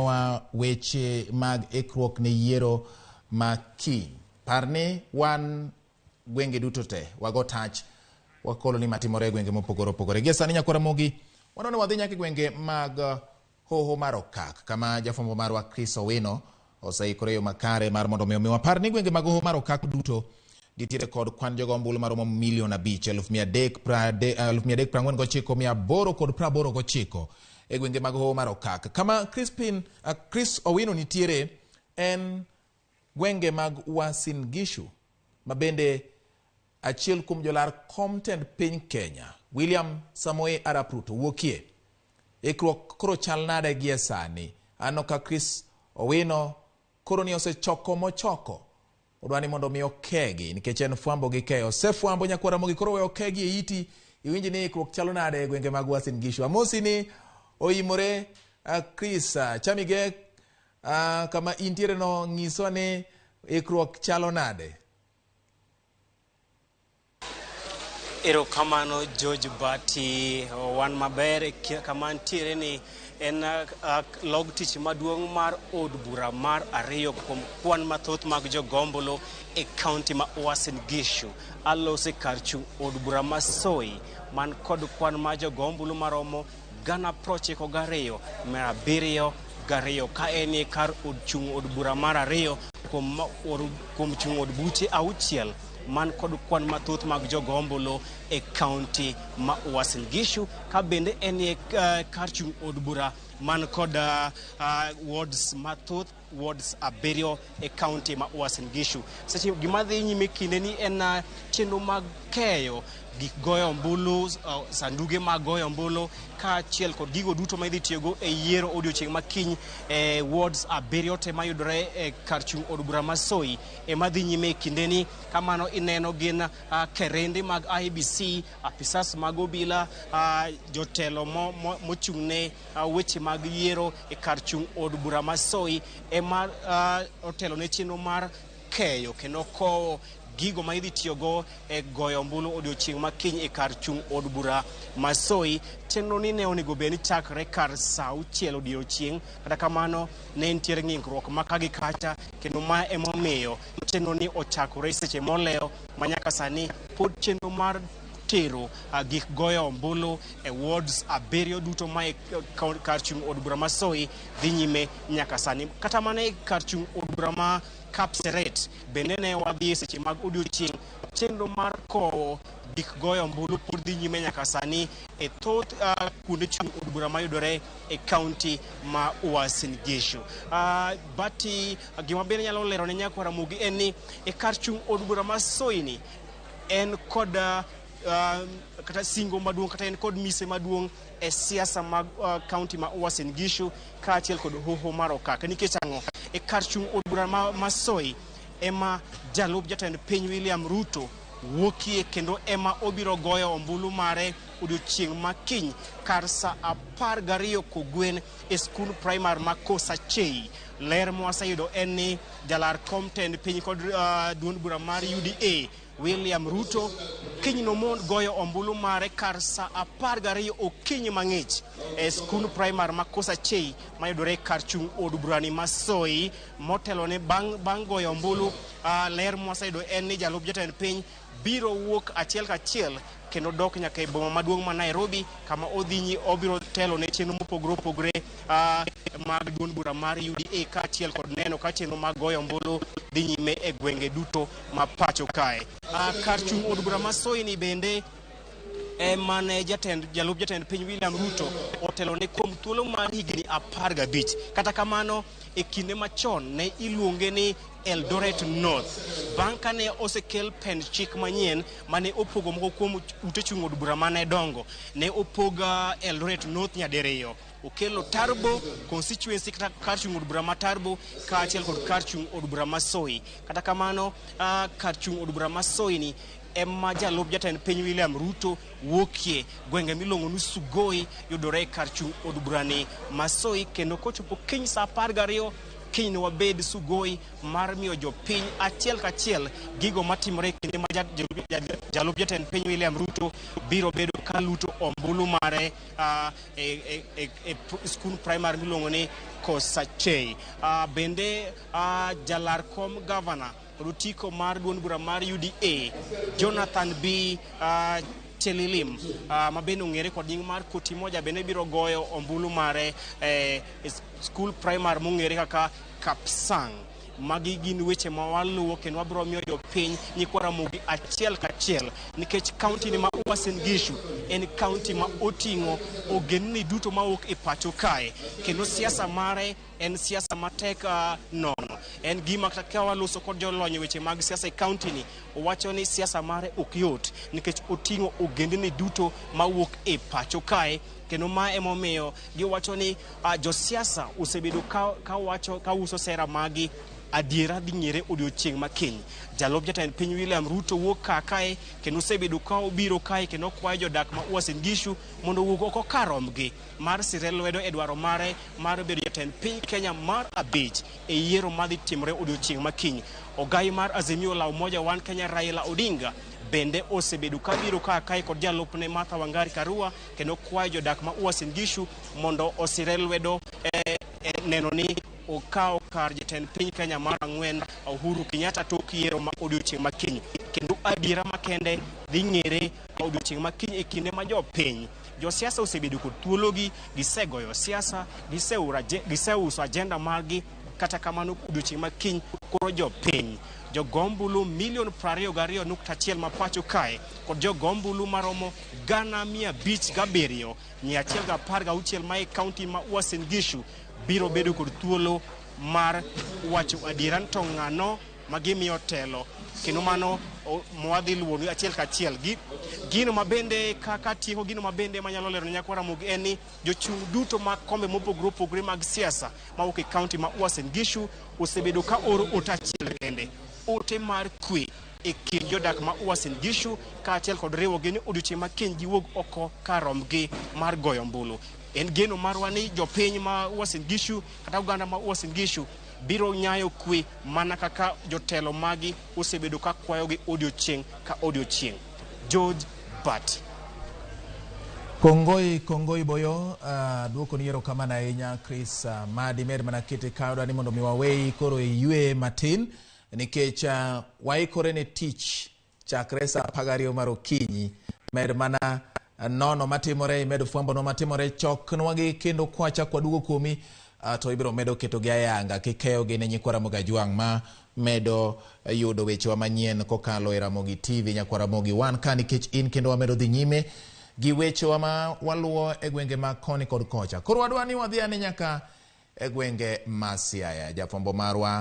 miyowa weche mag ikruok ne yiero ma kiny. Par ni wan gwenge duto te wago tach wakolo ni matimore e gwenge mopogore opogore. Gie sani nyakwar Ramogi, waneno ni wadhi nyaka e gwenge mag Hoho mar Okak kama jafwambo marwa Chris Owino oseikore yo makare mar mondo mi omiwa par ni gwenge mag Hoho mar Okak duto gitiere kod kwan jogo ombulu maromo 5,349,889 e gwenge mag Hoho mar Okak. Kama Chris Owino nitiere en gwenge mag Uasin Gishu ma bende achiel kuom jolar kom tend piny Kenya William Samoei Arap Ruto wuokie. Ikruok koro chal nade gie sani? Aneno ka Chris Owino koro ni osechoko mochoko. Odwa ni mondo mi okegi nikech en fwambo gi keyo. Osefwambo nyakwar Ramogi koro we okegi e iti. Iwinj ni ikruok chalo nade e gwenge mag Uasin Gishu. Amosi ni oimore Chris Chamige kama intiere no nyiswa ni ikruok chalo nade. Erokamano George Bati, wan maber kama ntiere ni en log tich maduong' mar od bura mar ariyo kuom kwan mathoth mag jogombulu e kaunti ma Uasin Gishu. Alose kar chung' od bura ma Soi man kod kwan mar jogombulu maromo 92,702 ka en e kar od chung' od bura mar ariyo kuom chung' od buche auchiel man kod kwan mathoth mag jogombulu e kaunti ma Uasin Gishu, ka bende en e kar chung' od bura man kod wards mathoth, wards abiriyo e kaunti ma Uasin Gishu. Seche gima dhi nyime kinde ni en chenro mag keyo gik goyo ombulu, sanduge mag goyo ombulu kaachiel kod gigo duto ma idhi tiyogo e yiero odiochieng' ma kiny e wards abiriyo te mayudore e kar chung' od bura ma Soi ema dhi nyime e kindeni. Kamano ineno gin kerende mag IEBC, apisas mag obila, jotelo mochung' ne weche mag yiero e kar chung' od bura ma Soi ema otelo ne chenro mar keyo kendo kowo gigo ma idhi tiyogo e goyo ombulu odiochieng' ma kiny e kar chung' od bura ma Soi. Chenro ni ne onego bed ni chakre kar sa auchiel odiochieng', kata kamano ne nitiere ng'ikruok ma ka gi kacha, kendo ma emomiyo chenro ni ochakore seche molewo ma nyaka sani pod chenro mar tero gik goyo ombulu e wards abiriyo duto ma e kar chung' od bura ma Soi dhi nyime nyaka sani. Kata mana e kar chung' od bura ma Kapseret bende ne wadhi e seche mag odiochieng', chenro mar kowo gik goyo ombulu pod dhi nyime nyaka sani e thoth kuonde chung' od bura mayudore e kaunti ma Uasin Gishu. Bati, gima bende nyalo lero ne nyakwar Ramogi en ni e kar chung' od bura ma Soi ni en kod kata singo maduong' kata en kod mise maduong' e siasa mag kaunti ma Uasin Gishu kaachiel kod hoho mar Okak. Nikech ang'o? E kar chung' od bura ma Soi ema jalup jatend piny William Ruto wuokie kendo ema obiro goyo ombulu mare odiochieng' ma kiny kar sa 12 kogwen e skul primar ma Kosachei. Ler mwaseyudo en ni jalar kom tend piny kod duond bura mar UDA William Ruto kiny nomond goyo ombulu mare kar sa 12 okinyi mang'ich e skul primar ma Kosachei mayudore kar chung' od burani ma Soi. Motelone bang' goyo ombulu, ler mwaseyudo en ni jalup jatend piny biro wuok achiel kachiel kendo dok nyaka e boma maduong' ma Nairobi kama obiro telo ne chenro mopogore opogore mag duond bura mar UDA kaachiel kod neno ka chenro mag goyo ombulu dhi nyime e gwenge duto ma pacho kae. Kar chung' od bura ma Soi ni bende emane jalup jatend piny William Ruto otelo ne kuom thuolo mar higni 15. Kata kamano e kinde machon ne iluonge ni Eldoret North. Bang' kane osekel pend chik manyien mane opogo moko kuom ute chung' od bura mane dongo, ne opog Eldoret North nyadiriyo. Okelo Turbo constituency kata kar chung' od bura ma Turbo kaachiel kod kar chung' od bura ma Soi. Kata kamano kar chung' od bura ma Soi ni ema jalup jatend piny William Ruto wuokie. Gwenge miluongo ni Sugoi yudore e kar chung' od bura ni ma Soi, kendo kochopo kiny sa 12 Kiny wabed sugoi mar miyo jopiny achiel kachiel gigo matimore kinde ma jalup jatend piny William Ruto biro bedo kaluto ombulu mare e skul primary miluongo ni Kosachei. Bende jalar kom gavana kod otiko mar duond bura mar UDA Jonathan B Chelilim ma bende ong'ere kod nying mar Koti Moja bende biro goyo ombulu mare e skul primary mong'ere kaka Kapsang. Magi gin weche ma waluwo kendo wabiro miyo jopiny nyikwa Ramogi achiel kachiel, nikech kaunti ni ma Uasin Gishu en kaunti ma oting'o ogendni duto mawuok e pacho kae, kendo siasa mare en siasa matek nono. En gima kata ka waloso kod jolony e weche mag siasa e kaunti ni, owacho ni siasa mare ok yot nikech oting'o ogendni duto mawuok e pacho kae, kendo ma emomiyo giwacho ni josiasa osebedo ka uso sera magi. Adiera dhi ng'ere odiochieng' ma kiny. Jalup jatend piny William Ruto wuok ka kae kendo osebedo ka obiro kae kendo kwayo jodak ma Uasin Gishu mondo owuog oko kar rombgi mar sire lwedo e dwaro mare mar bedo jatend piny Kenya mar 5 e yiero madhi timore odiochieng' ma kiny. Ogai mar Azimio la Umoja One Kenya Raila Odinga bende osebedo ka biro ka kae kod jalupne Martha Wangari Karua kendo kwayo jodak ma Uasin Gishu mondo osire lwedo neno ni okawo kar jatend piny Kenya mar 4 Uhuru Kenyatta tok yiero ma odiochieng' ma kiny. Kendo adiera makende dhi ng'ere odiochieng' ma kiny e kinde ma jopiny josiasa osebedo kod thuologi, gisegoyo siasa, giseuso agenda margi. Kata kamano odiochieng' ma kiny koro jopiny jogombulu milion 22.1 ma pacho kae kod jogombulu maromo 507,116 ma e kaunti ma Uasin Gishu biro bedo kod thuolo mar wacho adiera to ng'ano ma gimiyo telo, kendo mano mwadhi luwo achiel kachiel. Gino mabende kaka tieko, gino mabende manyalo lero ne nyakwa Ramogi en ni jochung' duto mag kombe mopogore opogore mag siasa mawuok e kaunti ma Uasin Gishu osebedo ka oro ote achiel kende, ote mar kwe e kind jodak ma Uasin Gishu kaachiel kod riwogi ni odiochieng' ma kiny giwuog oko kar rombgi mar goyo ombulu. En geno marwa ni jopiny ma Uasin Gishu kata oganda ma Uasin Gishu biro nyayo kwe mana kaka jotelo magi osebedo ka kwayogi odiochieng' ka odiochieng'. George Bati. Kongoi kongoi boyo, duoko ni erokamano ahinya Chris. Madi med mana kete ka ni mondo mi waweyi koro iywe matin nikech waikore ne tich chakre saa 12 mar okinyi. Med mana nono matimore, imedo fwambo no matimore, choknwagi kendo kwachak waduogo kuomi to ibiro medo ketogi ayanga kikeyogi ne nyikwa Ramogi Ajwang' ma medo yudo wechewa manyien kokalo e Ramogi TV. Nyakwa Ramogi wan ka nikech in, kendo wamedo dhi nyime gi wechewa ma waluwo e gwenge mag koni kod kocha. Koro wadwa ni wadhi ane nyaka e gwenge ma Siaya. Jafwambo marwa